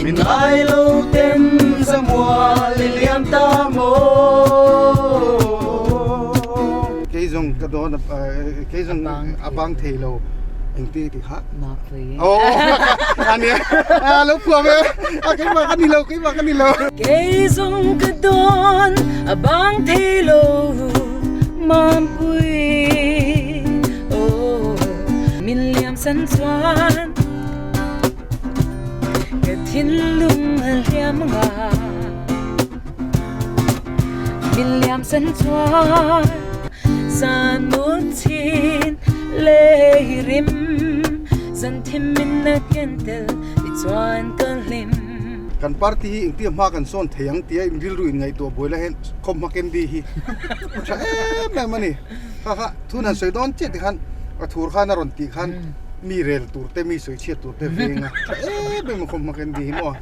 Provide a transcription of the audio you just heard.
Min ngai lo ten zamual i liam ta maw? Kei zawng ka dawn kei zawng a bang thei lo engti ti kha Mapui oh ania lo phuah ve a keimah ka ni lo keimah ka ni lo Kei zawng ka dawn a bang thei lo Mampui oh min liam san chuan Ka thinlung a hliam nga Min liam san chuan Zan mut chin lei rim Zan thim min a ken tel ti chuan ka hlim. Kan party hi engtia hma kan sawn thei ang tia in rilru in ngaihtuah buai la hian khawmhma Candy hi tha em em a ni. Kha kha thun han sawi dawn chiah tikhan a thur khan a rawn tih khan mi rel tur te mi sawi chhiat tur te veng a tha em em a khawmhma Candy hi maw.